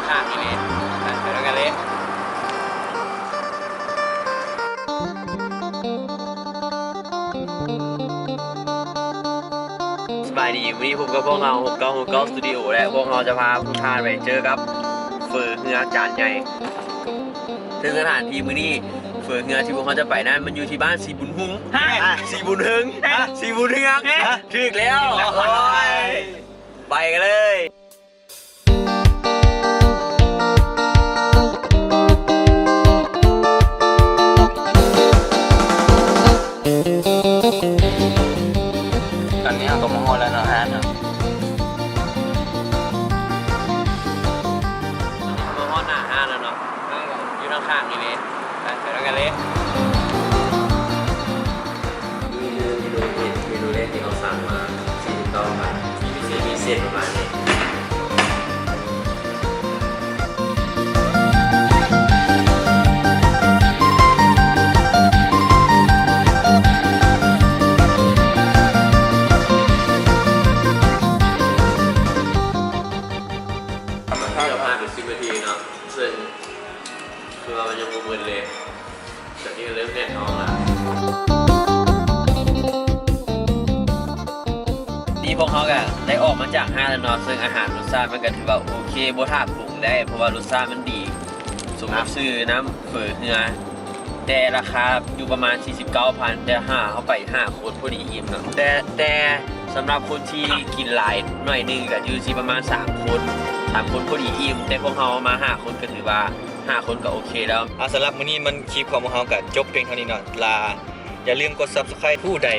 ຂ້າງນີ້ເລີຍ ໄປນຳກັນເລີຍ. ສະບາຍດີ ມື້ນີ້ພົບກັບພວກເຮົາ ຫົກເກົ້າຫົກເກົ້າ ສະຕູດິໂອ ແລະ ພວກເຮົາຈະພາທຸກທ່ານໄປເຈີກັບເຝີເຮືອຈານໃຫຍ່. ເຊິ່ງສະຖານທີ່ມື້ນີ້ ເຝີເຮືອທີ່ພວກເຮົາຈະໄປນັ້ນ ມັນຢູ່ທີ່ບ້ານສີບຸນຮຸງ ຮະ ສີບຸນເຮືອງ ຮະ ສີບຸນເຮືອງ ຮະ ຖືກແລ້ວ. ໂອ້ຍ ໂອ້ຍ ໄປກັນເລີຍ. ຕອນນີ້ເຮົາກໍມາຮອດແລ້ວເນາະ ຮ້ານເນາະ ມາຮອດໜ້າຮ້ານແລ້ວເນາະ ຢູ່ທາງຂ້າງນີ້ເລີຍ. ໄປ ໄປນຳກັນເລີຍ. ເມນູ ເມນູ ເມນູແລກທີ່ເຮົາສັ່ງມາ ສີ່ສິບເກົ້າພັນ ມີພິເສດ ມີພິເສດປະມານນີ້. ເຮົາຜ່ານໄປສິບນາທີເນາະ ເຊິ່ງ ຄືວ່າມັນຍັງບໍ່ໝົດເລີຍ ຕອນນີ້ເລີ່ມແໜ້ນທ້ອງແລ້ວ. ນີ້ພວກເຮົາກະໄດ້ອອກມາຈາກຮ້ານແລ້ວເນາະ ເຊິ່ງອາຫານລົດຊາດມັນກະຖືວ່າໂອເຄ ບໍ່ຖ້າປຸງໄດ້ ເພາະວ່າລົດຊາດມັນດີ ສົມກັບຊື່ນ້ຳເຝີເຮືອ ແຕ່ລາຄາຢູ່ປະມານສີ່ສິບເກົ້າພັນ ແຕ່ຫາເຮົາໄປຫ້າຄົນພໍດີອີ່ມເນາະ ແຕ່ ແຕ່ສຳລັບຄົນທີ່ກິນຫຼາຍໜ້ອຍໜຶ່ງກະຢູ່ທີ່ປະມານສາມຄົນ ສາມຄົນພໍດີອີ່ມ ແຕ່ພວກເຮົາມາຫ້າຄົນກະຖືວ່າ ຫ້າຄົນກໍໂອເຄແລ້ວ. ອ່າ ສຳລັບມື້ນີ້ມັນ ຄລິບຂອງພວກເຮົາກໍຈົບພຽງເທົ່ານີ້ເນາະ ລະຢ່າລືມກົດ Subscribe ຜູ້ໃດ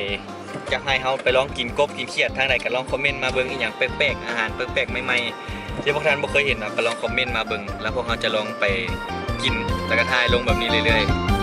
ຢາກໃຫ້ເຮົາໄປລອງກິນກົບກິນຂຽດທາງໃດ ກໍລອງຄອມເມັນມາເບິ່ງ ອີ່ຫຍັງແປກໆ ອາຫານແປກໆ ໃໝ່ໆ ທີ່ພວກທ່ານບໍ່ເຄີຍເຫັນເນາະ ກໍລອງຄອມເມັນມາເບິ່ງ ລະພວກເຮົາຈະລອງໄປກິນ ລະກະຖ່າຍລົງແບບນີ້ເລື້ອຍໆ.